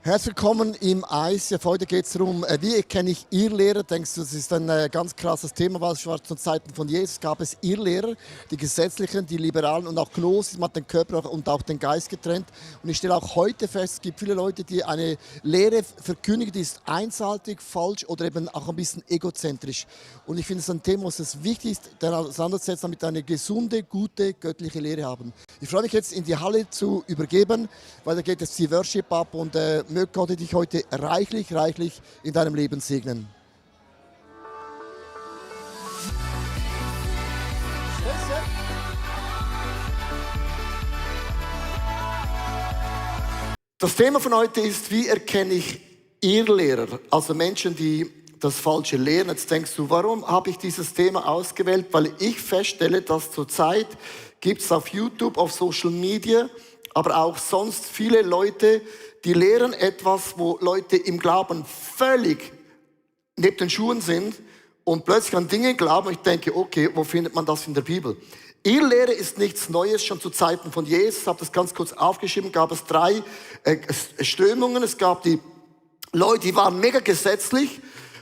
Herzlich willkommen im ICF. Heute geht es darum, wie erkenne ich Irrlehrer. Denkst du, das ist ein ganz krasses Thema, weil schon zu Zeiten von Jesus gab es Irrlehrer, die Gesetzlichen, die Liberalen und auch Gnosis. Man hat den Körper und auch den Geist getrennt. Und ich stelle auch heute fest, es gibt viele Leute, die eine Lehre verkündigen, die ist einseitig, falsch oder eben auch ein bisschen egozentrisch. Und ich finde es ein Thema, was es wichtig ist, daran auseinanderzusetzen, damit wir eine gesunde, gute, göttliche Lehre haben. Ich freue mich jetzt in die Halle zu übergeben, weil da geht jetzt die Worship ab und möge Gott dich heute reichlich in deinem Leben segnen. Das Thema von heute ist, wie erkenne ich Irrlehrer, also Menschen, die das Falsche lehren. Jetzt denkst du, warum habe ich dieses Thema ausgewählt? Weil ich feststelle, dass zurzeit gibt es auf YouTube, auf Social Media, aber auch sonst viele Leute, die lehren etwas, wo Leute im Glauben völlig neben den Schuhen sind und plötzlich an Dinge glauben. Ich denke, okay, wo findet man das in der Bibel? Irrlehre ist nichts Neues, schon zu Zeiten von Jesus. Ich habe das ganz kurz aufgeschrieben, gab es 3 Strömungen. Es gab die Leute, die waren mega gesetzlich.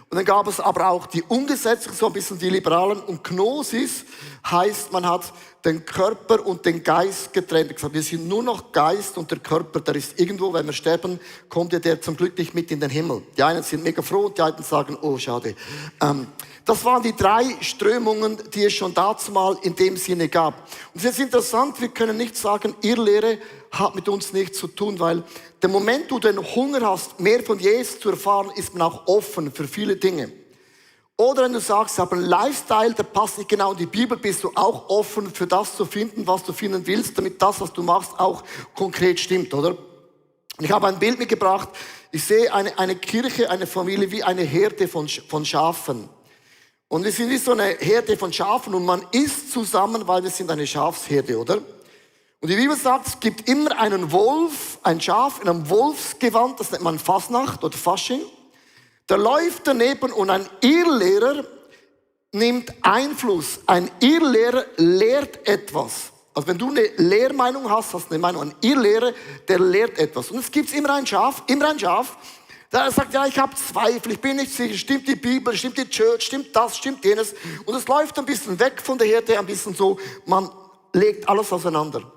Und dann gab es aber auch die ungesetzlichen, so ein bisschen die Liberalen. Und Gnosis heißt, man hat den Körper und den Geist getrennt. Ich gesagt, wir sind nur noch Geist und der Körper, der ist irgendwo, wenn wir sterben, kommt ja der zum Glück nicht mit in den Himmel. Die einen sind mega froh und die anderen sagen, oh schade. Das waren die 3 Strömungen, die es schon dazu mal in dem Sinne gab. Und es ist interessant, wir können nicht sagen, Irrlehre hat mit uns nichts zu tun, weil der Moment, wo du den Hunger hast, mehr von Jesus zu erfahren, ist man auch offen für viele Dinge. Oder wenn du sagst, ich habe einen Lifestyle, der passt nicht genau in die Bibel, bist du auch offen für das zu finden, was du finden willst, damit das, was du machst, auch konkret stimmt, oder? Und ich habe ein Bild mitgebracht. Ich sehe eine Kirche, eine Familie wie eine Herde von Schafen. Und wir sind wie so eine Herde von Schafen und man isst zusammen, weil wir sind eine Schafsherde, oder? Und die Bibel sagt, es gibt immer einen Wolf, ein Schaf in einem Wolfsgewand, das nennt man Fasnacht oder Fasching. Der läuft daneben und ein Irrlehrer nimmt Einfluss. Ein Irrlehrer lehrt etwas. Also wenn du eine Lehrmeinung hast, hast du eine Meinung. Ein Irrlehrer, der lehrt etwas. Und es gibt immer ein Schaf, der sagt, ja, ich habe Zweifel, ich bin nicht sicher, stimmt die Bibel, stimmt die Church, stimmt das, stimmt jenes. Und es läuft ein bisschen weg von der Herde, ein bisschen so, man legt alles auseinander.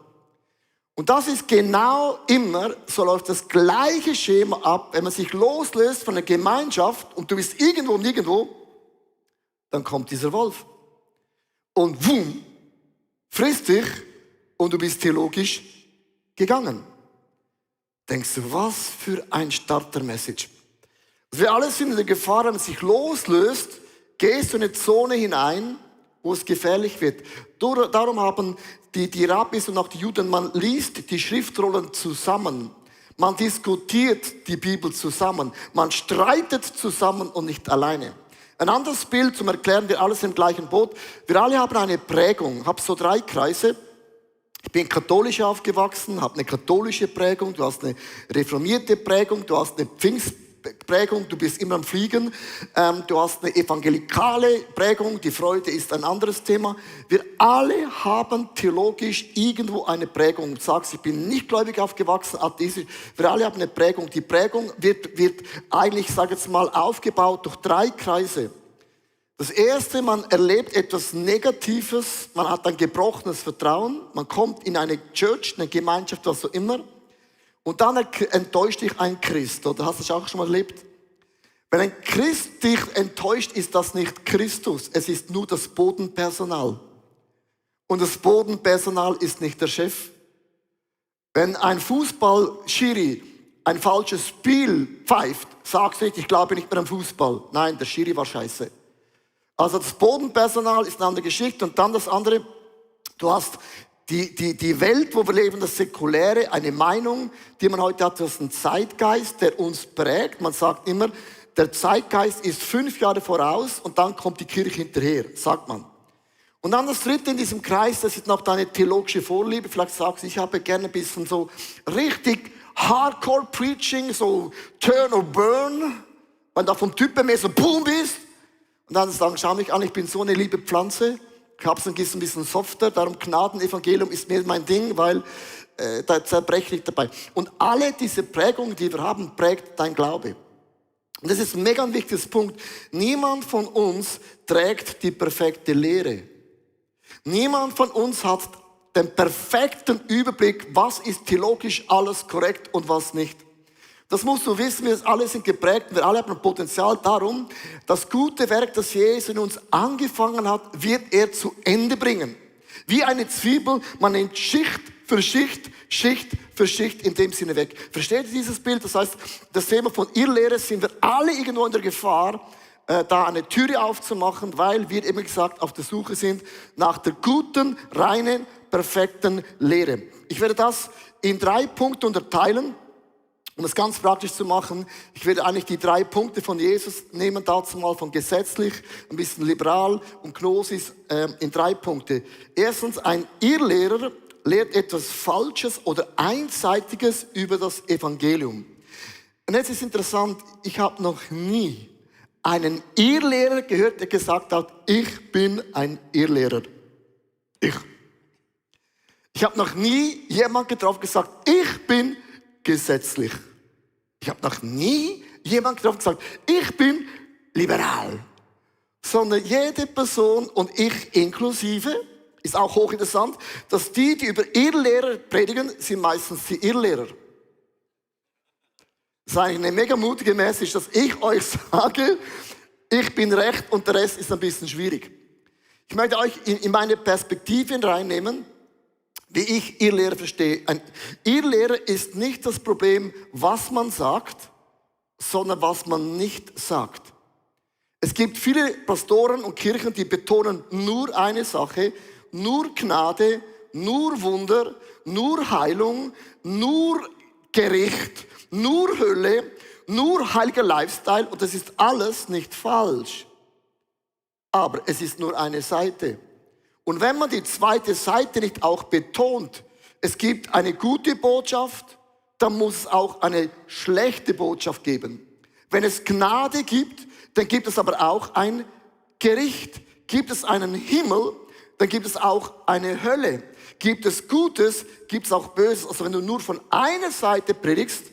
Und das ist genau immer, so läuft das gleiche Schema ab, wenn man sich loslöst von der Gemeinschaft und du bist irgendwo und nirgendwo, dann kommt dieser Wolf. Und wumm, frisst dich und du bist theologisch gegangen. Denkst du, was für ein Starter-Message. Also wir alle sind in der Gefahr, wenn man sich loslöst, gehst du in eine Zone hinein, wo es gefährlich wird. Darum haben die Rabbis und auch die Juden, man liest die Schriftrollen zusammen. Man diskutiert die Bibel zusammen. Man streitet zusammen und nicht alleine. Ein anderes Bild zum Erklären, wir alle sind im gleichen Boot. Wir alle haben eine Prägung. Ich habe so 3 Kreise. Ich bin katholisch aufgewachsen, habe eine katholische Prägung, du hast eine reformierte Prägung, du hast eine Pfingstprägung, du bist immer am Fliegen, du hast eine evangelikale Prägung, die Freude ist ein anderes Thema. Wir alle haben theologisch irgendwo eine Prägung. Du sagst, ich bin nicht gläubig aufgewachsen, atheistisch. Wir alle haben eine Prägung. Die Prägung wird eigentlich, ich sage jetzt mal, aufgebaut durch 3 Kreise. Das erste, man erlebt etwas Negatives, man hat ein gebrochenes Vertrauen, man kommt in eine Church, eine Gemeinschaft, was auch immer, und dann enttäuscht dich ein Christ, oder hast du das auch schon mal erlebt? Wenn ein Christ dich enttäuscht, ist das nicht Christus, es ist nur das Bodenpersonal. Und das Bodenpersonal ist nicht der Chef. Wenn ein Fußball-Schiri ein falsches Spiel pfeift, sagst du nicht, ich glaube nicht mehr am Fußball. Nein, der Schiri war scheiße. Also das Bodenpersonal ist eine andere Geschichte. Und dann das andere, du hast die Welt, wo wir leben, das Säkuläre, eine Meinung, die man heute hat, das ist ein Zeitgeist, der uns prägt. Man sagt immer, der Zeitgeist ist 5 Jahre voraus und dann kommt die Kirche hinterher, sagt man. Und dann das dritte in diesem Kreis, das ist noch deine theologische Vorliebe. Vielleicht sagst du, ich habe gerne ein bisschen so richtig Hardcore Preaching, so Turn or Burn, weil da vom Typ mehr so boom bist. Und dann sagen, schau mich an, ich bin so eine liebe Pflanze. Ich habe es ein bisschen softer, darum Gnadenevangelium ist mehr mein Ding, weil da zerbrech ich dabei. Und alle diese Prägungen, die wir haben, prägt dein Glaube. Und das ist ein mega wichtiges Punkt. Niemand von uns trägt die perfekte Lehre. Niemand von uns hat den perfekten Überblick, was ist theologisch alles korrekt und was nicht. Das musst du wissen, wir alle sind geprägt, wir alle haben ein Potenzial. Darum, das gute Werk, das Jesus in uns angefangen hat, wird er zu Ende bringen. Wie eine Zwiebel, man nimmt Schicht für Schicht, Schicht für Schicht in dem Sinne weg. Versteht ihr dieses Bild? Das heißt, das Thema von Irrlehre sind wir alle irgendwo in der Gefahr, da eine Türe aufzumachen, weil wir immer gesagt auf der Suche sind nach der guten, reinen, perfekten Lehre. Ich werde das in 3 Punkte unterteilen, um es ganz praktisch zu machen. Ich werde eigentlich die 3 Punkte von Jesus nehmen, dazu mal von gesetzlich, ein bisschen liberal und Gnosis in 3 Punkte. Erstens, ein Irrlehrer lehrt etwas Falsches oder Einseitiges über das Evangelium. Und jetzt ist interessant, ich habe noch nie einen Irrlehrer gehört, der gesagt hat, ich bin ein Irrlehrer. Ich habe noch nie jemanden getroffen, gesagt, ich bin gesetzlich. Ich habe noch nie jemanden getroffen, gesagt, ich bin liberal. Sondern jede Person und ich inklusive, ist auch hochinteressant, dass die über Irrlehrer predigen, sind meistens die Irrlehrer. Das ist eigentlich eine mega mutige Message, dass ich euch sage, ich bin recht und der Rest ist ein bisschen schwierig. Ich möchte euch in meine Perspektiven reinnehmen, wie ich Irrlehrer verstehe. Ein Irrlehrer ist nicht das Problem, was man sagt, sondern was man nicht sagt. Es gibt viele Pastoren und Kirchen, die betonen nur eine Sache, nur Gnade, nur Wunder, nur Heilung, nur Gericht, nur Hölle, nur heiliger Lifestyle und das ist alles nicht falsch. Aber es ist nur eine Seite. Und wenn man die zweite Seite nicht auch betont, es gibt eine gute Botschaft, dann muss es auch eine schlechte Botschaft geben. Wenn es Gnade gibt, dann gibt es aber auch ein Gericht. Gibt es einen Himmel, dann gibt es auch eine Hölle. Gibt es Gutes, gibt es auch Böses. Also wenn du nur von einer Seite predigst,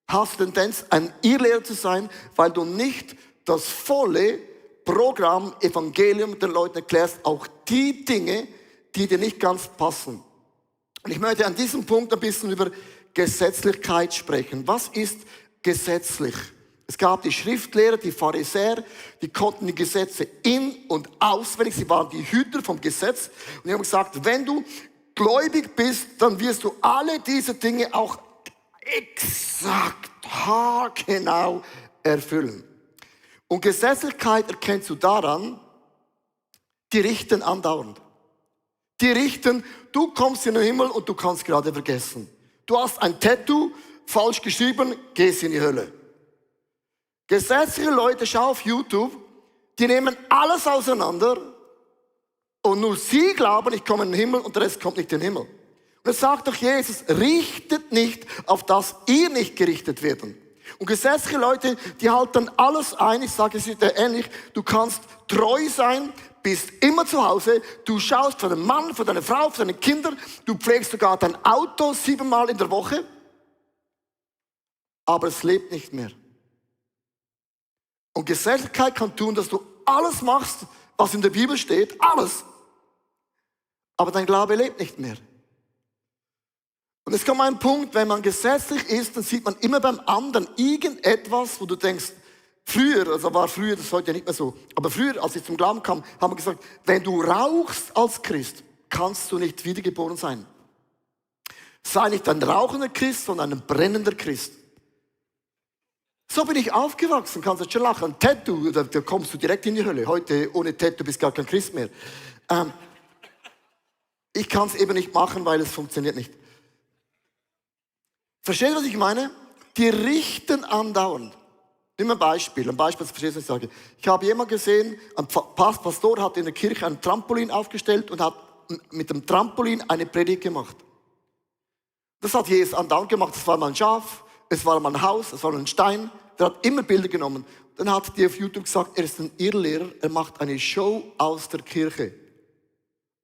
hast du Tendenz, ein Irrlehrer zu sein, weil du nicht das volle Programm, Evangelium den Leuten erklärst, auch die Dinge, die dir nicht ganz passen. Und ich möchte an diesem Punkt ein bisschen über Gesetzlichkeit sprechen. Was ist gesetzlich? Es gab die Schriftlehrer, die Pharisäer, die konnten die Gesetze in- und auswendig, sie waren die Hüter vom Gesetz. Und die haben gesagt, wenn du gläubig bist, dann wirst du alle diese Dinge auch exakt, haargenau erfüllen. Und Gesetzlichkeit erkennst du daran, die richten andauernd. Die richten, du kommst in den Himmel und du kannst gerade vergessen. Du hast ein Tattoo, falsch geschrieben, gehst in die Hölle. Gesetzliche Leute, schau auf YouTube, die nehmen alles auseinander und nur sie glauben, ich komme in den Himmel und der Rest kommt nicht in den Himmel. Und es sagt doch Jesus, richtet nicht, auf das ihr nicht gerichtet werden. Und gesetzliche Leute, die halten alles ein, ich sage es dir ähnlich, du kannst treu sein, bist immer zu Hause, du schaust für den Mann, für deine Frau, für deine Kinder, du pflegst sogar dein Auto 7-mal in der Woche, aber es lebt nicht mehr. Und Gesetzlichkeit kann tun, dass du alles machst, was in der Bibel steht, alles. Aber dein Glaube lebt nicht mehr. Und es kommt ein Punkt, wenn man gesetzlich ist, dann sieht man immer beim anderen irgendetwas, wo du denkst, früher, also war früher, das ist heute ja nicht mehr so, aber früher, als ich zum Glauben kam, haben wir gesagt, wenn du rauchst als Christ, kannst du nicht wiedergeboren sein. Sei nicht ein rauchender Christ, sondern ein brennender Christ. So bin ich aufgewachsen, kannst du schon lachen. Ein Tattoo, da kommst du direkt in die Hölle. Heute ohne Tattoo bist du gar kein Christ mehr. Ich kann es eben nicht machen, weil es funktioniert nicht. Versteht ihr, was ich meine? Die richten andauernd. Nimm ein Beispiel, das verstehst du, was ich sage. Ich habe jemanden gesehen, ein Pastor hat in der Kirche ein Trampolin aufgestellt und hat mit dem Trampolin eine Predigt gemacht. Das hat Jesus andauernd gemacht. Es war mal ein Schaf, es war mal ein Haus, es war mal ein Stein. Der hat immer Bilder genommen. Dann hat die auf YouTube gesagt, er ist ein Irrlehrer, er macht eine Show aus der Kirche.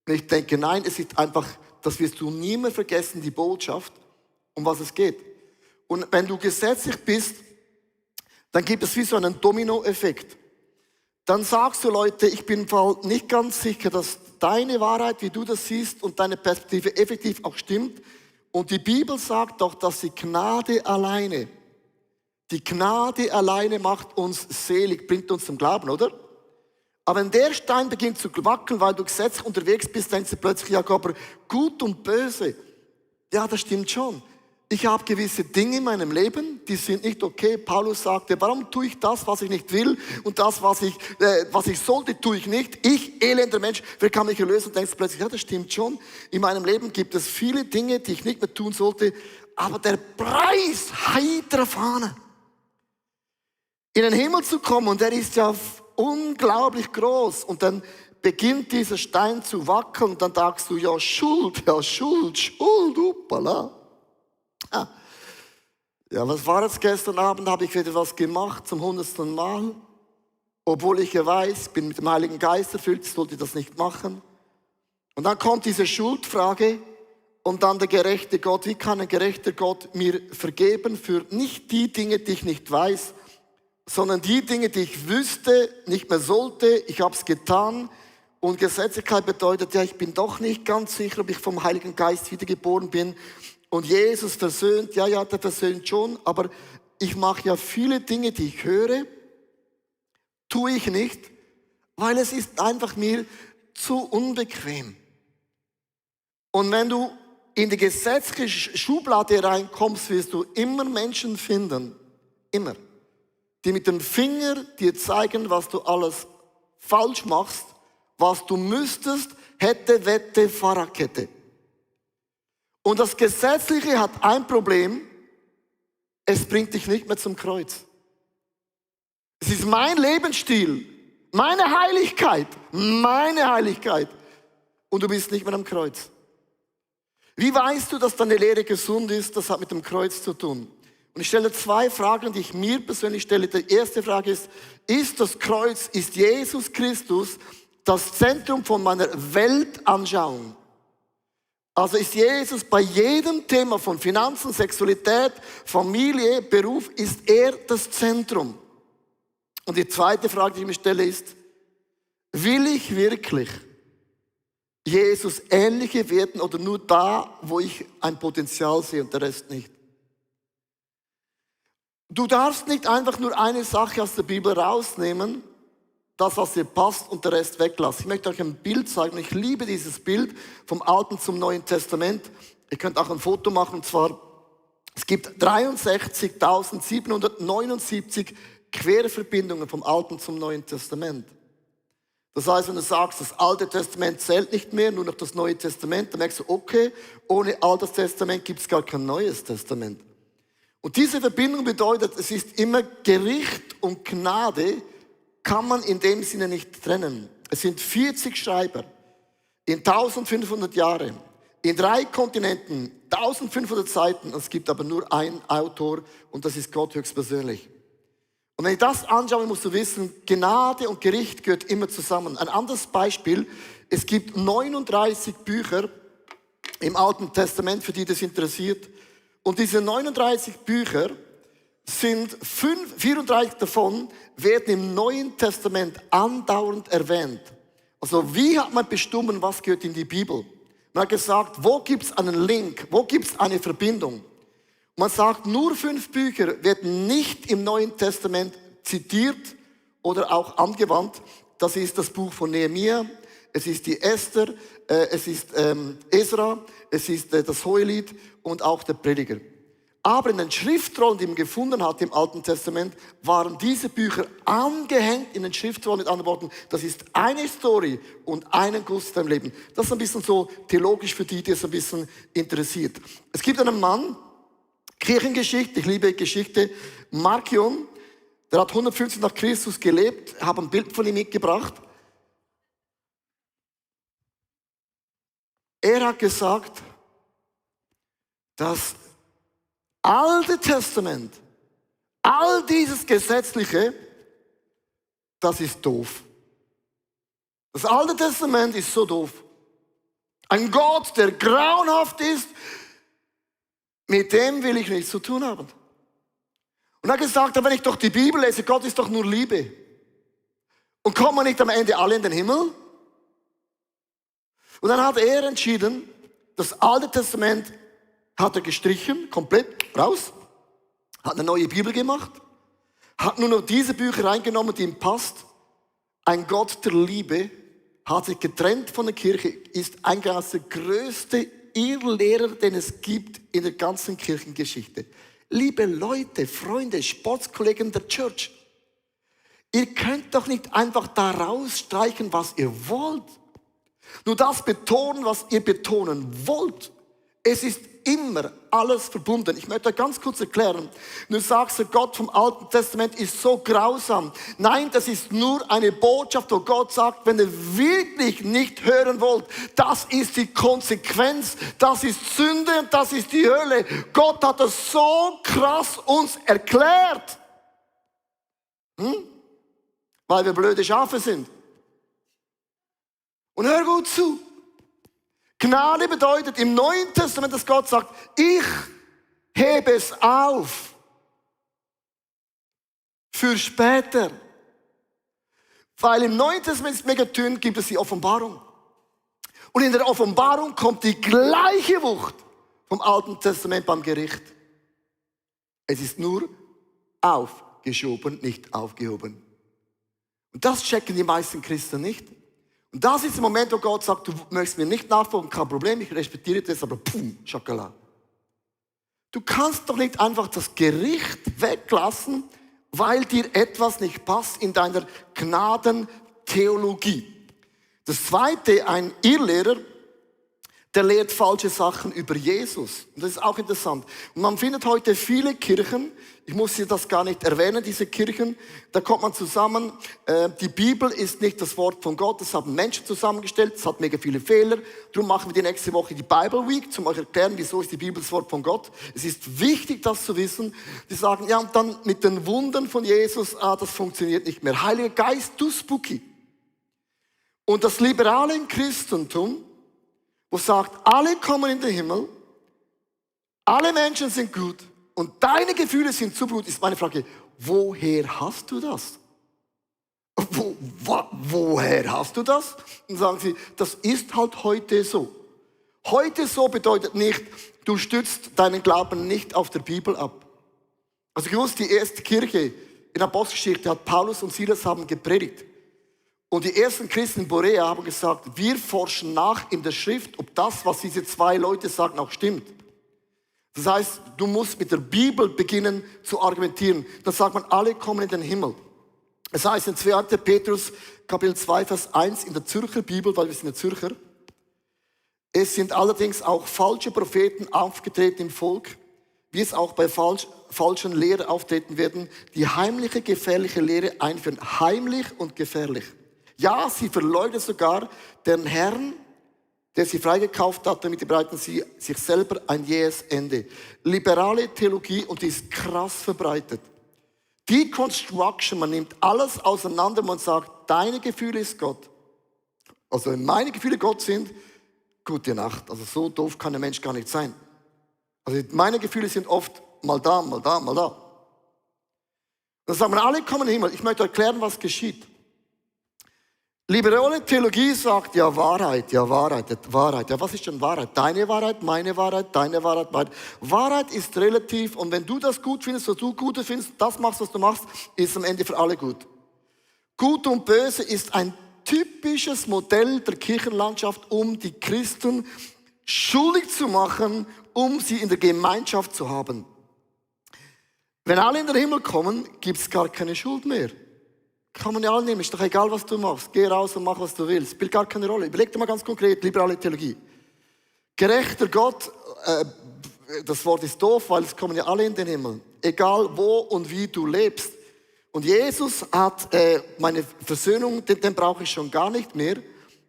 Und ich denke, nein, es ist einfach das wirst du nie mehr vergessen, die Botschaft, um was es geht. Und wenn du gesetzlich bist, dann gibt es wie so einen Dominoeffekt. Dann sagst du, Leute, ich bin nicht ganz sicher, dass deine Wahrheit, wie du das siehst und deine Perspektive effektiv auch stimmt. Und die Bibel sagt doch, dass die Gnade alleine macht uns selig, bringt uns zum Glauben, oder? Aber wenn der Stein beginnt zu wackeln, weil du gesetzlich unterwegs bist, denkst du plötzlich, ja, aber gut und böse. Ja, das stimmt schon. Ich habe gewisse Dinge in meinem Leben, die sind nicht okay. Paulus sagte, warum tue ich das, was ich nicht will? Und das, was ich sollte, tue ich nicht. Ich, elender Mensch, wer kann mich erlösen? Und denkst plötzlich, ja, das stimmt schon. In meinem Leben gibt es viele Dinge, die ich nicht mehr tun sollte. Aber der Preis, heiterer Fahne, in den Himmel zu kommen, und der ist ja unglaublich groß. Und dann beginnt dieser Stein zu wackeln. Und dann sagst du, ja, Schuld, uppala. Ja, was war jetzt gestern Abend? Habe ich wieder was gemacht zum 100. Mal? Obwohl ich ja weiß, ich bin mit dem Heiligen Geist erfüllt, sollte ich das nicht machen. Und dann kommt diese Schuldfrage und dann der gerechte Gott. Wie kann ein gerechter Gott mir vergeben für nicht die Dinge, die ich nicht weiß, sondern die Dinge, die ich wüsste, nicht mehr sollte, ich habe es getan. Und Gesetzlichkeit bedeutet, ja, ich bin doch nicht ganz sicher, ob ich vom Heiligen Geist wiedergeboren bin. Und Jesus versöhnt, ja, der versöhnt schon, aber ich mache ja viele Dinge, die ich höre, tue ich nicht, weil es ist einfach mir zu unbequem. Und wenn du in die gesetzliche Schublade reinkommst, wirst du immer Menschen finden, immer, die mit dem Finger dir zeigen, was du alles falsch machst, was du müsstest, hätte, wette, Fahrradkette. Und das Gesetzliche hat ein Problem, es bringt dich nicht mehr zum Kreuz. Es ist mein Lebensstil, meine Heiligkeit. Und du bist nicht mehr am Kreuz. Wie weißt du, dass deine Lehre gesund ist? Das hat mit dem Kreuz zu tun. Und ich stelle 2 Fragen, die ich mir persönlich stelle. Die erste Frage ist das Kreuz, ist Jesus Christus das Zentrum von meiner Weltanschauung? Also ist Jesus bei jedem Thema von Finanzen, Sexualität, Familie, Beruf, ist er das Zentrum? Und die zweite Frage, die ich mir stelle, ist, will ich wirklich Jesus ähnliche werden oder nur da, wo ich ein Potenzial sehe und der Rest nicht? Du darfst nicht einfach nur eine Sache aus der Bibel rausnehmen, das, was dir passt, und der Rest weglassen. Ich möchte euch ein Bild zeigen. Ich liebe dieses Bild vom Alten zum Neuen Testament. Ihr könnt auch ein Foto machen, und zwar, es gibt 63.779 Querverbindungen vom Alten zum Neuen Testament. Das heißt, wenn du sagst, das Alte Testament zählt nicht mehr, nur noch das Neue Testament, dann merkst du, okay, ohne Altes Testament gibt es gar kein Neues Testament. Und diese Verbindung bedeutet, es ist immer Gericht und Gnade, kann man in dem Sinne nicht trennen. Es sind 40 Schreiber in 1500 Jahren, in 3 Kontinenten, 1500 Seiten. Es gibt aber nur einen Autor und das ist Gott höchstpersönlich. Und wenn ich das anschaue, musst du wissen, Gnade und Gericht gehört immer zusammen. Ein anderes Beispiel, es gibt 39 Bücher im Alten Testament, für die das interessiert. Und diese 39 Bücher sind 34 davon werden im Neuen Testament andauernd erwähnt. Also wie hat man bestimmt, was gehört in die Bibel? Man hat gesagt, wo gibt es einen Link, wo gibt es eine Verbindung? Man sagt, nur 5 Bücher werden nicht im Neuen Testament zitiert oder auch angewandt. Das ist das Buch von Nehemia, es ist die Esther, es ist Esra, es ist das Hohelied und auch der Prediger. Aber in den Schriftrollen, die man gefunden hat im Alten Testament, waren diese Bücher angehängt in den Schriftrollen. Mit anderen Worten, das ist eine Story und einen Guss in deinem Leben. Das ist ein bisschen so theologisch für die es ein bisschen interessiert. Es gibt einen Mann, Kirchengeschichte, ich liebe Geschichte, Markion, der hat 150 nach Christus gelebt, ich habe ein Bild von ihm mitgebracht. Er hat gesagt, das Alte Testament, all dieses Gesetzliche, das ist doof. Das Alte Testament ist so doof. Ein Gott, der grauenhaft ist, mit dem will ich nichts zu tun haben. Und er hat gesagt, wenn ich doch die Bibel lese, Gott ist doch nur Liebe. Und kommt man nicht am Ende alle in den Himmel? Und dann hat er entschieden, das Alte Testament hat er gestrichen, komplett raus, hat eine neue Bibel gemacht, hat nur noch diese Bücher reingenommen, die ihm passt. Ein Gott der Liebe hat sich getrennt von der Kirche, ist eigentlich der größte Irrlehrer, den es gibt in der ganzen Kirchengeschichte. Liebe Leute, Freunde, Sportskollegen der Church, ihr könnt doch nicht einfach da rausstreichen, was ihr wollt. Nur das betonen, was ihr betonen wollt. Es ist immer alles verbunden. Ich möchte euch ganz kurz erklären. Du sagst, der Gott vom Alten Testament ist so grausam. Nein, das ist nur eine Botschaft, wo Gott sagt, wenn ihr wirklich nicht hören wollt, das ist die Konsequenz, das ist Sünde und das ist die Hölle. Gott hat das so krass uns erklärt. Weil wir blöde Schafe sind. Und hör gut zu. Gnade bedeutet im Neuen Testament, dass Gott sagt, ich hebe es auf für später. Weil im Neuen Testament ist Megatön, gibt es die Offenbarung. Und in der Offenbarung kommt die gleiche Wucht vom Alten Testament beim Gericht. Es ist nur aufgeschoben, nicht aufgehoben. Und das checken die meisten Christen nicht. Und das ist der Moment, wo Gott sagt, du möchtest mir nicht nachfolgen, kein Problem, ich respektiere das, aber pum, Schokolade. Du kannst doch nicht einfach das Gericht weglassen, weil dir etwas nicht passt in deiner Gnadentheologie. Das Zweite, ein Irrlehrer, der lehrt falsche Sachen über Jesus. Und das ist auch interessant. Und man findet heute viele Kirchen, ich muss hier das gar nicht erwähnen, diese Kirchen, da kommt man zusammen, die Bibel ist nicht das Wort von Gott, das haben Menschen zusammengestellt, es hat mega viele Fehler, darum machen wir die nächste Woche die Bible Week, um euch erklären, wieso ist die Bibel das Wort von Gott. Es ist wichtig, das zu wissen. Die sagen, ja, und dann mit den Wundern von Jesus, das funktioniert nicht mehr. Heiliger Geist, du Spooky. Und das Liberale im Christentum, wo sagt, alle kommen in den Himmel, alle Menschen sind gut und deine Gefühle sind zu gut, ist meine Frage, woher hast du das? Woher hast du das? Und sagen sie, das ist halt heute so. Heute so bedeutet nicht, du stützt deinen Glauben nicht auf der Bibel ab. Also ich wusste, die erste Kirche in der Apostelgeschichte hat Paulus und Silas haben gepredigt. Und die ersten Christen in Berea haben gesagt, wir forschen nach in der Schrift, ob das, was diese zwei Leute sagen, auch stimmt. Das heißt, du musst mit der Bibel beginnen zu argumentieren. Dann sagt man, alle kommen in den Himmel. Es heißt in 2. Petrus, Kapitel 2, Vers 1 in der Zürcher Bibel, weil wir sind ja Zürcher. Es sind allerdings auch falsche Propheten aufgetreten im Volk, wie es auch bei falschen Lehrern auftreten werden, die heimliche, gefährliche Lehre einführen. Heimlich und gefährlich. Ja, sie verleugnen sogar den Herrn, der sie freigekauft hat, damit bereiten sie sich selber ein jähes Ende. Liberale Theologie, und die ist krass verbreitet. Deconstruction, man nimmt alles auseinander, man sagt, deine Gefühle ist Gott. Also wenn meine Gefühle Gott sind, gute Nacht. Also so doof kann der Mensch gar nicht sein. Also meine Gefühle sind oft mal da, mal da, mal da. Dann sagen wir, alle kommen in den Himmel. Ich möchte erklären, was geschieht. Liberale Theologie sagt, ja Wahrheit, ja Wahrheit, Wahrheit. Ja, was ist denn Wahrheit? Deine Wahrheit, meine Wahrheit, deine Wahrheit, meine. Wahrheit ist relativ und wenn du das gut findest, was du gut findest, das machst, was du machst, ist am Ende für alle gut. Gut und Böse ist ein typisches Modell der Kirchenlandschaft, um die Christen schuldig zu machen, um sie in der Gemeinschaft zu haben. Wenn alle in den Himmel kommen, gibt es gar keine Schuld mehr. Kann man ja alle nehmen, ist doch egal, was du machst. Geh raus und mach, was du willst. Spielt gar keine Rolle. Überleg dir mal ganz konkret, liberale Theologie. Gerechter Gott, das Wort ist doof, weil es kommen ja alle in den Himmel. Egal wo und wie du lebst. Und Jesus hat meine Versöhnung, den brauche ich schon gar nicht mehr.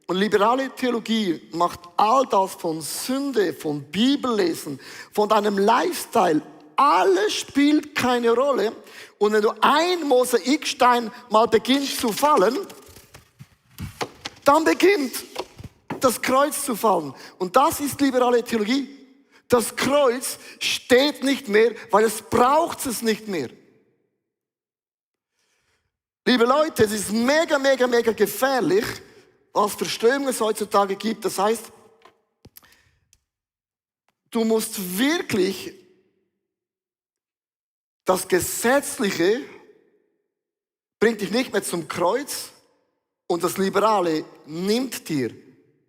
Und liberale Theologie macht all das von Sünde, von Bibellesen, von deinem Lifestyle. Alles spielt keine Rolle. Und wenn du ein Mosaikstein mal beginnt zu fallen, dann beginnt das Kreuz zu fallen. Und das ist liberale Theologie. Das Kreuz steht nicht mehr, weil es braucht es nicht mehr. Liebe Leute, es ist mega, mega, mega gefährlich, was für Strömungen es heutzutage gibt. Das heißt, du musst wirklich das Gesetzliche bringt dich nicht mehr zum Kreuz und das Liberale nimmt dir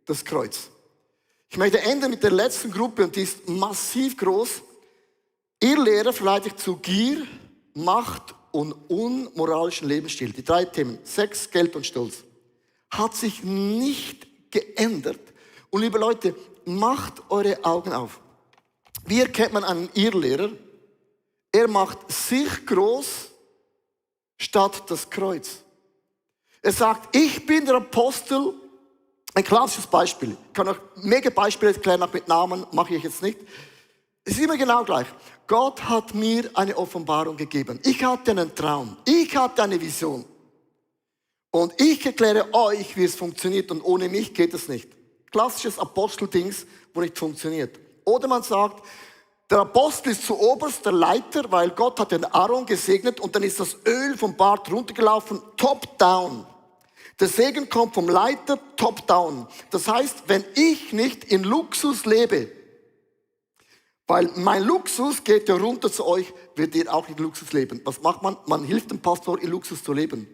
das Kreuz. Ich möchte enden mit der letzten Gruppe und die ist massiv groß. Irrlehrer verleitet zu Gier, Macht und unmoralischen Lebensstil. Die 3 Themen, Sex, Geld und Stolz. Hat sich nicht geändert. Und liebe Leute, macht eure Augen auf. Wie erkennt man einen Irrlehrer? Er macht sich groß statt das Kreuz. Er sagt, ich bin der Apostel. Ein klassisches Beispiel. Ich kann euch mega Beispiele erklären, auch mit Namen, mache ich jetzt nicht. Es ist immer genau gleich. Gott hat mir eine Offenbarung gegeben. Ich hatte einen Traum. Ich hatte eine Vision. Und ich erkläre euch, wie es funktioniert und ohne mich geht es nicht. Klassisches Aposteldings, wo nicht funktioniert. Oder man sagt, der Apostel ist zu oberst der Leiter, weil Gott hat den Aaron gesegnet und dann ist das Öl vom Bart runtergelaufen, top down. Der Segen kommt vom Leiter, top down. Das heißt, wenn ich nicht in Luxus lebe, weil mein Luxus geht ja runter zu euch, werdet ihr auch in Luxus leben. Was macht man? Man hilft dem Pastor, in Luxus zu leben.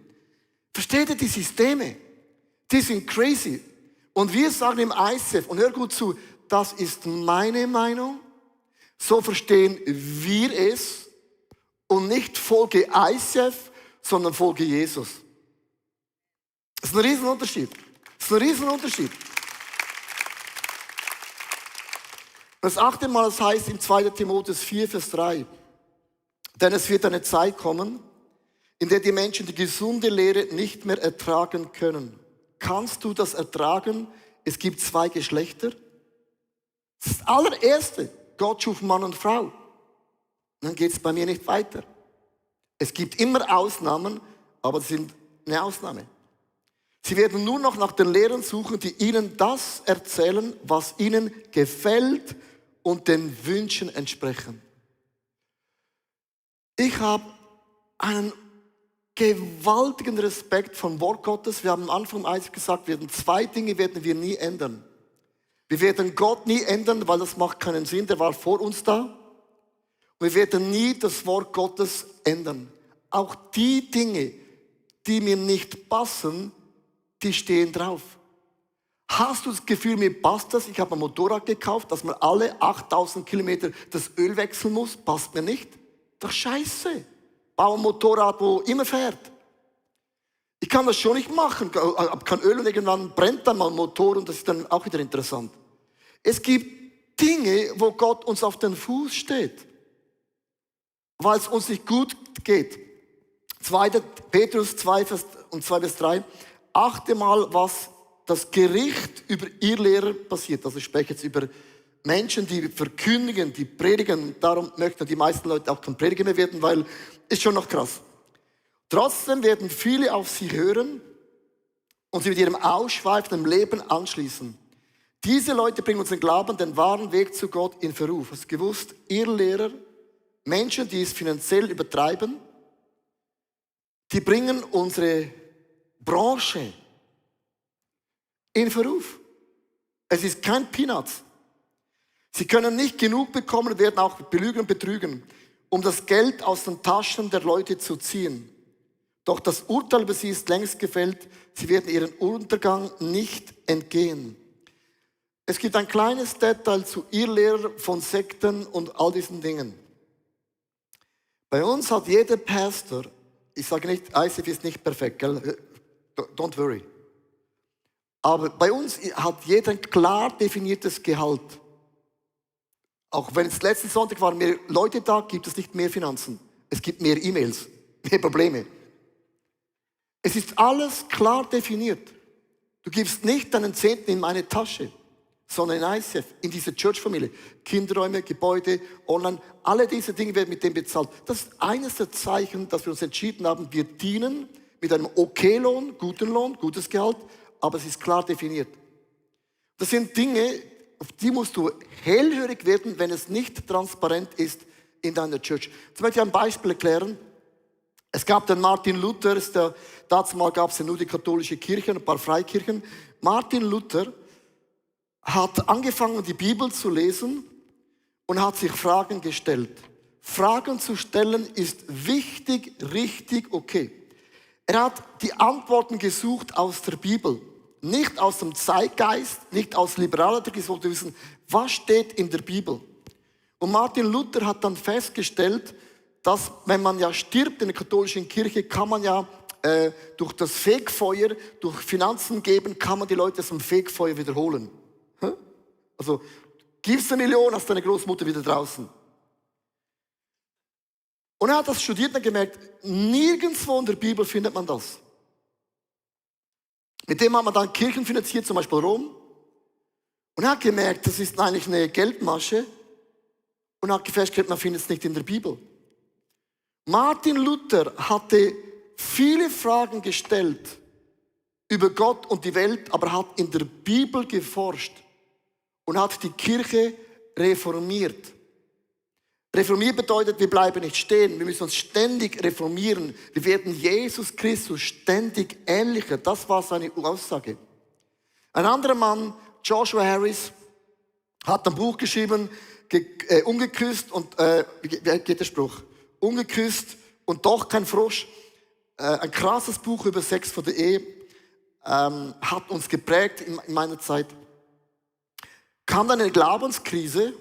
Versteht ihr die Systeme? Die sind crazy. Und wir sagen im ICF, und hör gut zu, das ist meine Meinung, so verstehen wir es und nicht Folge ICF, sondern Folge Jesus. Das ist ein Riesenunterschied. Das ist ein Riesenunterschied. Das 8. Mal, das heißt in 2. Timotheus 4, Vers 3. Denn es wird eine Zeit kommen, in der die Menschen die gesunde Lehre nicht mehr ertragen können. Kannst du das ertragen? Es gibt 2 Geschlechter. Das allererste, Gott schuf Mann und Frau. Und dann geht es bei mir nicht weiter. Es gibt immer Ausnahmen, aber sie sind eine Ausnahme. Sie werden nur noch nach den Lehren suchen, die ihnen das erzählen, was ihnen gefällt und den Wünschen entsprechen. Ich habe einen gewaltigen Respekt vom Wort Gottes. Wir haben am Anfang gesagt, 2 Dinge werden wir nie ändern. Wir werden Gott nie ändern, weil das macht keinen Sinn, der war vor uns da. Und wir werden nie das Wort Gottes ändern. Auch die Dinge, die mir nicht passen, die stehen drauf. Hast du das Gefühl, mir passt das? Ich habe ein Motorrad gekauft, dass man alle 8000 Kilometer das Öl wechseln muss. Passt mir nicht. Doch scheiße. Bau ein Motorrad, wo immer fährt. Ich kann das schon nicht machen. Ich habe kein Öl und irgendwann brennt dann mal ein Motor und das ist dann auch wieder interessant. Es gibt Dinge, wo Gott uns auf den Fuß steht, weil es uns nicht gut geht. 2. Petrus 2, Vers 3. Achte mal, was das Gericht über Irrlehrer passiert. Also ich spreche jetzt über Menschen, die verkündigen, die predigen. Darum möchten die meisten Leute auch kein Prediger mehr werden, weil ist schon noch krass. Trotzdem werden viele auf sie hören und sie mit ihrem ausschweifenden Leben anschließen. Diese Leute bringen unseren Glauben, den wahren Weg zu Gott in Verruf. Hast du gewusst, Irrlehrer, Menschen, die es finanziell übertreiben, die bringen unsere Branche in Verruf. Es ist kein Peanuts. Sie können nicht genug bekommen und werden auch belügen und betrügen, um das Geld aus den Taschen der Leute zu ziehen. Doch das Urteil über sie ist längst gefällt. Sie werden ihren Untergang nicht entgehen. Es gibt ein kleines Detail zu Irrlehrern von Sekten und all diesen Dingen. Bei uns hat jeder Pastor, ich sage nicht, ICF ist nicht perfekt, gell? Don't worry. Aber bei uns hat jeder ein klar definiertes Gehalt. Auch wenn es letzten Sonntag waren mehr Leute da, gibt es nicht mehr Finanzen. Es gibt mehr E-Mails, mehr Probleme. Es ist alles klar definiert. Du gibst nicht deinen Zehnten in meine Tasche, sondern in ICF, in diese Church-Familie. Kinderräume, Gebäude, online, alle diese Dinge werden mit dem bezahlt. Das ist eines der Zeichen, dass wir uns entschieden haben, wir dienen mit einem Okay-Lohn, guten Lohn, gutes Gehalt, aber es ist klar definiert. Das sind Dinge, auf die musst du hellhörig werden, wenn es nicht transparent ist in deiner Church. Jetzt möchte ich ein Beispiel erklären. Es gab den Martin Luther, dazumal gab es ja nur die katholische Kirche und ein paar Freikirchen. Martin Luther hat angefangen, die Bibel zu lesen und hat sich Fragen gestellt. Fragen zu stellen ist wichtig, richtig, okay. Er hat die Antworten gesucht aus der Bibel, nicht aus dem Zeitgeist, nicht aus liberaler Theologie, sondern wissen, was steht in der Bibel. Und Martin Luther hat dann festgestellt, dass, wenn man ja stirbt in der katholischen Kirche, kann man ja durch das Fegfeuer, durch Finanzen geben, kann man die Leute aus dem Fegfeuer wiederholen. Also, gibst 1 Million, hast deine Großmutter wieder draußen. Und er hat das studiert und gemerkt, nirgendwo in der Bibel findet man das. Mit dem hat man dann Kirchen finanziert, zum Beispiel Rom. Und er hat gemerkt, das ist eigentlich eine Geldmasche. Und hat festgestellt, man findet es nicht in der Bibel. Martin Luther hatte viele Fragen gestellt über Gott und die Welt, aber hat in der Bibel geforscht und hat die Kirche reformiert. Reformiert bedeutet, wir bleiben nicht stehen, wir müssen uns ständig reformieren. Wir werden Jesus Christus ständig ähnlicher. Das war seine Aussage. Ein anderer Mann, Joshua Harris, hat ein Buch geschrieben, Ungeküsst und, wie geht der Spruch? Ungeküsst und doch kein Frosch. Ein krasses Buch über Sex vor der Ehe, hat uns geprägt in meiner Zeit. Kam dann eine Glaubenskrise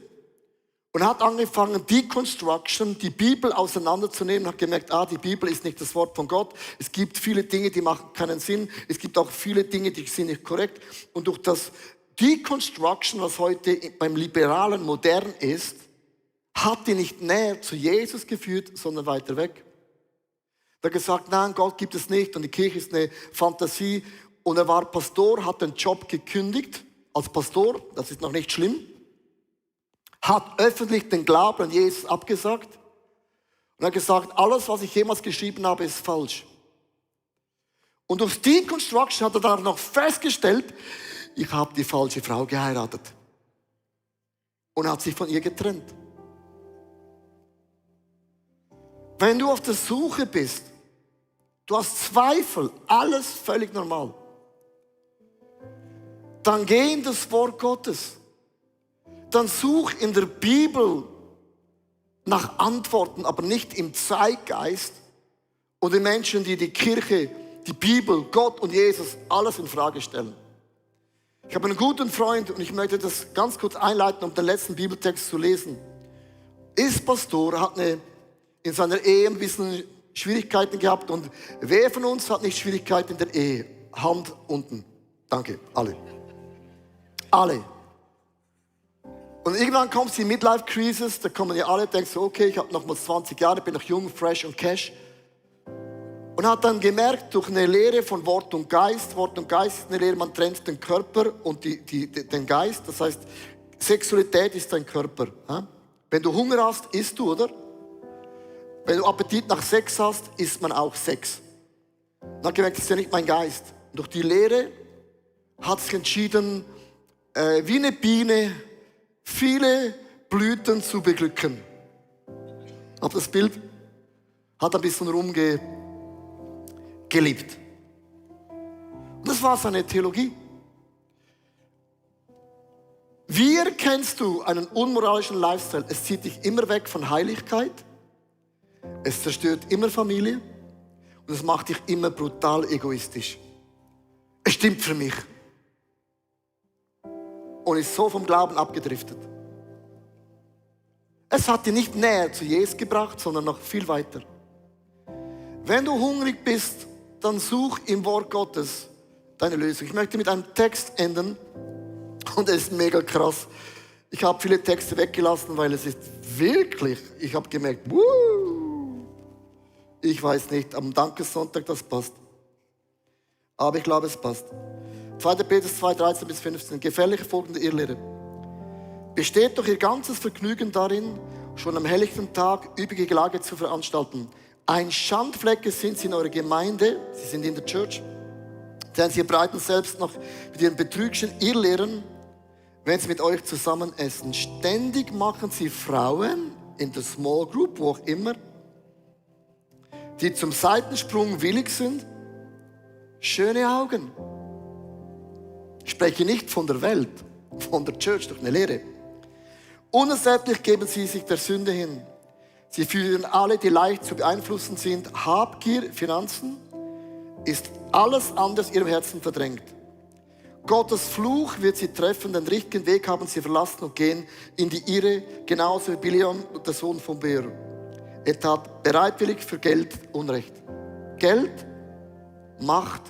und hat angefangen, Deconstruction, die Bibel auseinanderzunehmen, hat gemerkt, die Bibel ist nicht das Wort von Gott. Es gibt viele Dinge, die machen keinen Sinn. Es gibt auch viele Dinge, die sind nicht korrekt. Und durch das Deconstruction, was heute beim Liberalen modern ist, hat die nicht näher zu Jesus geführt, sondern weiter weg. Er hat gesagt, nein, Gott gibt es nicht und die Kirche ist eine Fantasie. Und er war Pastor, hat den Job gekündigt als Pastor, das ist noch nicht schlimm, hat öffentlich den Glauben an Jesus abgesagt und hat gesagt, alles, was ich jemals geschrieben habe, ist falsch. Und durch Deconstruction hat er dann noch festgestellt, ich habe die falsche Frau geheiratet und hat sich von ihr getrennt. Wenn du auf der Suche bist, du hast Zweifel, alles völlig normal, dann geh in das Wort Gottes. Dann such in der Bibel nach Antworten, aber nicht im Zeitgeist und den Menschen, die die Kirche, die Bibel, Gott und Jesus alles in Frage stellen. Ich habe einen guten Freund und ich möchte das ganz kurz einleiten, um den letzten Bibeltext zu lesen. Ist Pastor, hat in seiner Ehe ein bisschen Schwierigkeiten gehabt und wer von uns hat nicht Schwierigkeiten in der Ehe? Hand unten. Danke, alle. Alle. Und irgendwann kommt die Midlife-Crisis, da kommen ja alle, denkst du, okay, ich habe noch mal 20 Jahre, bin noch jung, fresh und cash. Und hat dann gemerkt, durch eine Lehre von Wort und Geist ist eine Lehre, man trennt den Körper und den Geist, das heißt, Sexualität ist dein Körper. Wenn du Hunger hast, isst du, oder? Wenn du Appetit nach Sex hast, isst man auch Sex. Und hat gemerkt, das ist ja nicht mein Geist. Und durch die Lehre hat sich entschieden, wie eine Biene, viele Blüten zu beglücken. Habt das Bild? Hat ein bisschen rumgelebt. Und das war seine Theologie. Wie erkennst du einen unmoralischen Lifestyle? Es zieht dich immer weg von Heiligkeit. Es zerstört immer Familie. Und es macht dich immer brutal egoistisch. Es stimmt für mich. Und ist so vom Glauben abgedriftet. Es hat dich nicht näher zu Jesus gebracht, sondern noch viel weiter. Wenn du hungrig bist, dann such im Wort Gottes deine Lösung. Ich möchte mit einem Text enden und es ist mega krass. Ich habe viele Texte weggelassen, weil es ist wirklich, ich habe gemerkt, ich weiß nicht, am Dankessonntag das passt. Aber ich glaube, es passt. 2. Petrus 2, 13 bis 15. Gefährliche folgende Irrlehre. Besteht doch ihr ganzes Vergnügen darin, schon am helllichten Tag üppige Gelage zu veranstalten. Ein Schandflecke sind sie in eurer Gemeinde, sie sind in der Church, denn sie breiten selbst noch mit ihren betrügschen Irrlehren wenn sie mit euch zusammen essen. Ständig machen sie Frauen in der Small Group, wo auch immer, die zum Seitensprung willig sind, schöne Augen. Ich spreche nicht von der Welt, von der Church, durch eine Lehre. Unersättlich geben sie sich der Sünde hin. Sie führen alle, die leicht zu beeinflussen sind. Habgier, Finanzen, ist alles anders ihrem Herzen verdrängt. Gottes Fluch wird sie treffen, den richtigen Weg haben sie verlassen und gehen in die Irre, genauso wie Biliam, der Sohn von Beor. Er tat bereitwillig für Geld Unrecht. Geld, Macht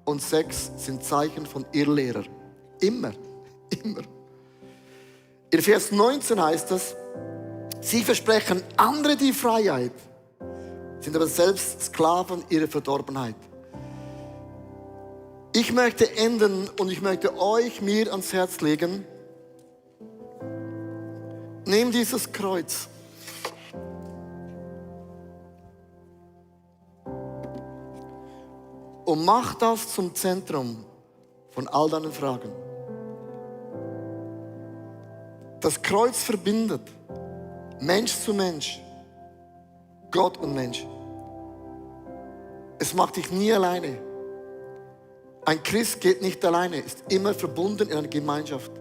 und Sex sind Zeichen von Irrlehrer. Immer, immer. In Vers 19 heißt es, sie versprechen andere die Freiheit, sind aber selbst Sklaven ihrer Verdorbenheit. Ich möchte enden und ich möchte euch mir ans Herz legen, nehmt dieses Kreuz. Und mach das zum Zentrum von all deinen Fragen. Das Kreuz verbindet Mensch zu Mensch, Gott und Mensch. Es macht dich nie alleine. Ein Christ geht nicht alleine, ist immer verbunden in einer Gemeinschaft.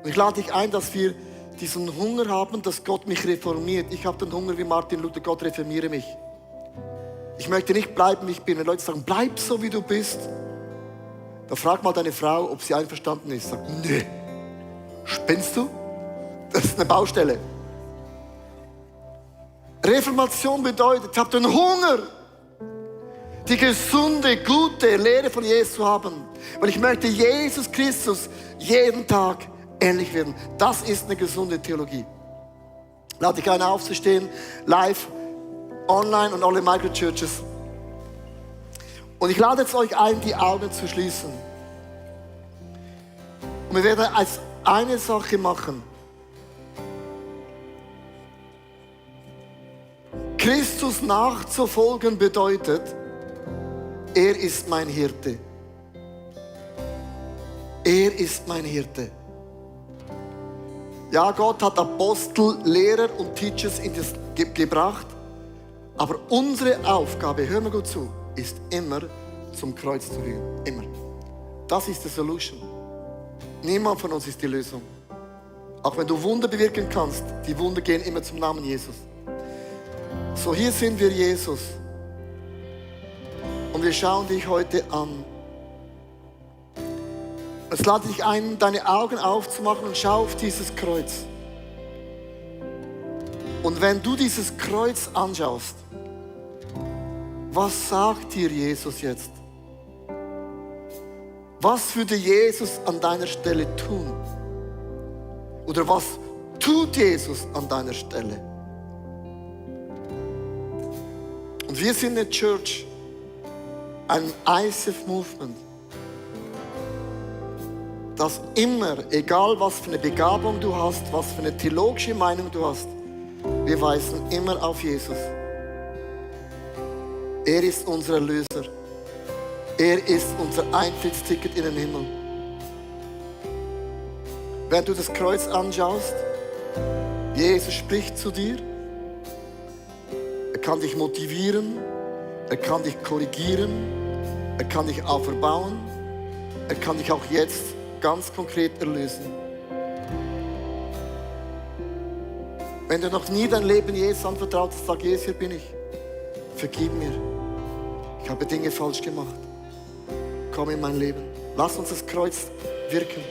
Und ich lade dich ein, dass wir diesen Hunger haben, dass Gott mich reformiert. Ich habe den Hunger wie Martin Luther, Gott reformiere mich. Ich möchte nicht bleiben, wie ich bin. Wenn Leute sagen, bleib so, wie du bist, dann frag mal deine Frau, ob sie einverstanden ist. Sag, nee, spinnst du? Das ist eine Baustelle. Reformation bedeutet, ich habe den Hunger, die gesunde, gute Lehre von Jesus zu haben. Weil ich möchte Jesus Christus jeden Tag ähnlich werden. Das ist eine gesunde Theologie. Lade dich ein, aufzustehen, live, online und alle Microchurches. Und ich lade jetzt euch ein, die Augen zu schließen. Und wir werden als eine Sache machen. Christus nachzufolgen bedeutet, er ist mein Hirte. Er ist mein Hirte. Ja, Gott hat Apostel, Lehrer und Teachers gebracht. Aber unsere Aufgabe, hör mir gut zu, ist immer zum Kreuz zu gehen. Immer. Das ist die Solution. Niemand von uns ist die Lösung. Auch wenn du Wunder bewirken kannst, die Wunder gehen immer zum Namen Jesus. So, hier sind wir, Jesus. Und wir schauen dich heute an. Jetzt lade dich ein, deine Augen aufzumachen und schau auf dieses Kreuz. Und wenn du dieses Kreuz anschaust, was sagt dir Jesus jetzt? Was würde Jesus an deiner Stelle tun? Oder was tut Jesus an deiner Stelle? Und wir sind eine Church, ein ICF-Movement, das immer, egal was für eine Begabung du hast, was für eine theologische Meinung du hast, wir weisen immer auf Jesus. Er ist unser Erlöser. Er ist unser Eintrittsticket in den Himmel. Wenn du das Kreuz anschaust, Jesus spricht zu dir. Er kann dich motivieren. Er kann dich korrigieren. Er kann dich auferbauen. Er kann dich auch jetzt ganz konkret erlösen. Wenn du noch nie dein Leben Jesus anvertraut hast, sag Jesus, hier bin ich. Vergib mir. Ich habe Dinge falsch gemacht. Komm in mein Leben. Lass uns das Kreuz wirken.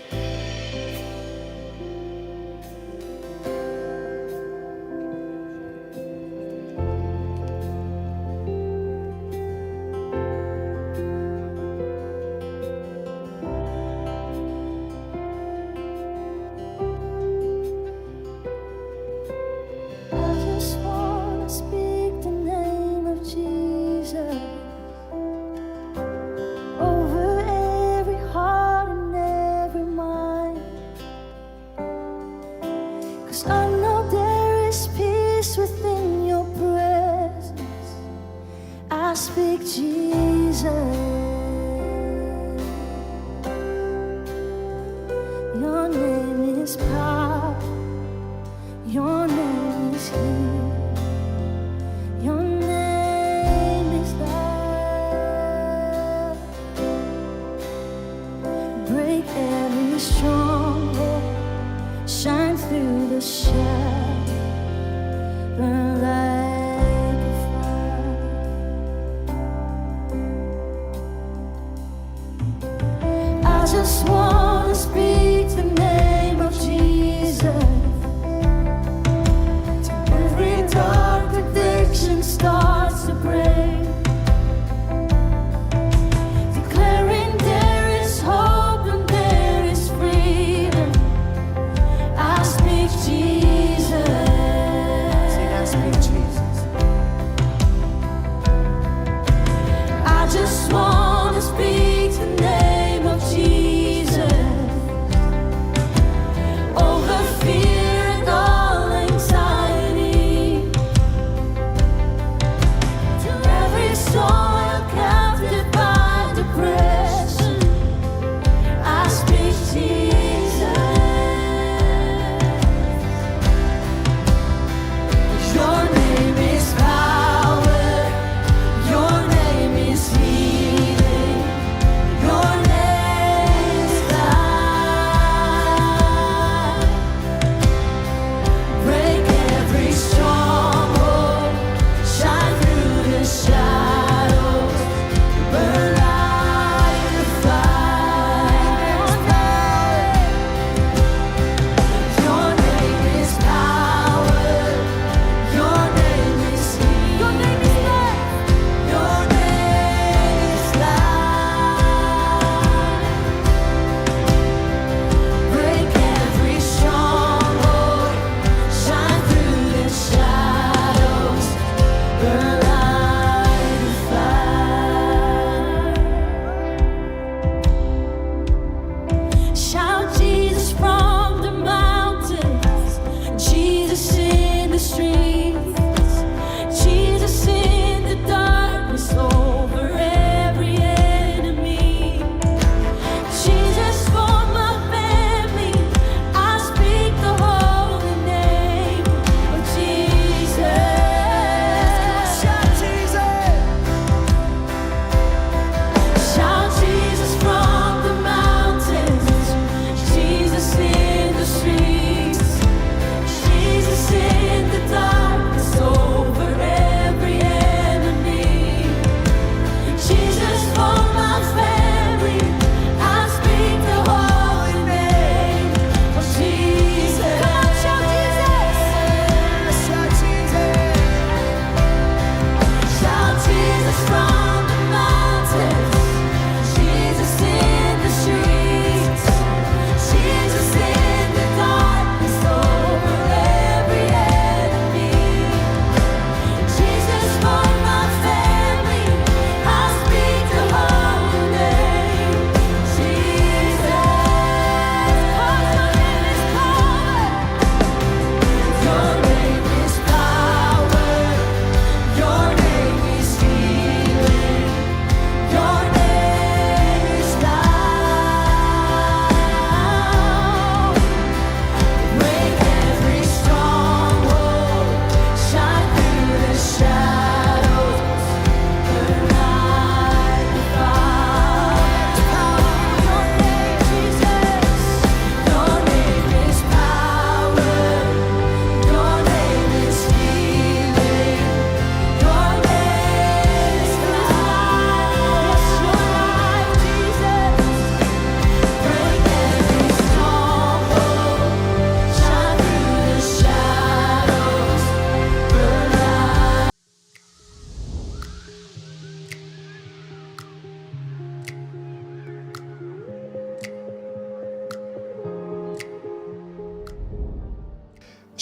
Your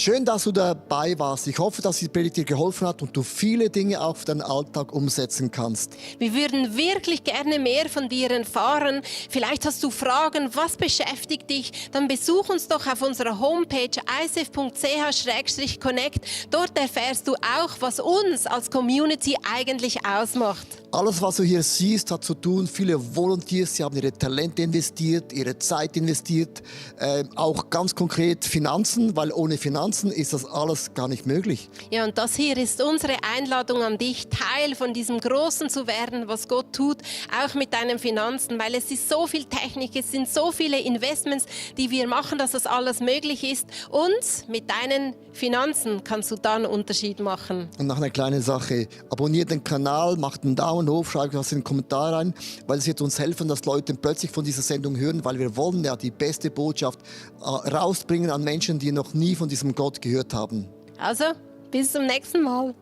Schön, dass du dabei warst. Ich hoffe, dass die Predigt dir geholfen hat und du viele Dinge auch für deinen Alltag umsetzen kannst. Wir würden wirklich gerne mehr von dir erfahren. Vielleicht hast du Fragen, was beschäftigt dich? Dann besuch uns doch auf unserer Homepage icf.ch/connect. Dort erfährst du auch, was uns als Community eigentlich ausmacht. Alles, was du hier siehst, hat zu tun, viele Volunteers, sie haben ihre Talente investiert, ihre Zeit investiert, auch ganz konkret Finanzen, weil ohne Finanzen ist das alles gar nicht möglich. Ja, und das hier ist unsere Einladung an dich, Teil von diesem Großen zu werden, was Gott tut, auch mit deinen Finanzen, weil es ist so viel Technik, es sind so viele Investments, die wir machen, dass das alles möglich ist. Und mit deinen Finanzen kannst du da einen Unterschied machen. Und noch eine kleine Sache, abonniert den Kanal, macht einen Daumen hoch, schreibt was in den Kommentar rein, weil es wird uns helfen, dass Leute plötzlich von dieser Sendung hören, weil wir wollen ja die beste Botschaft rausbringen an Menschen, die noch nie von diesem Gott gehört haben. Also, bis zum nächsten Mal.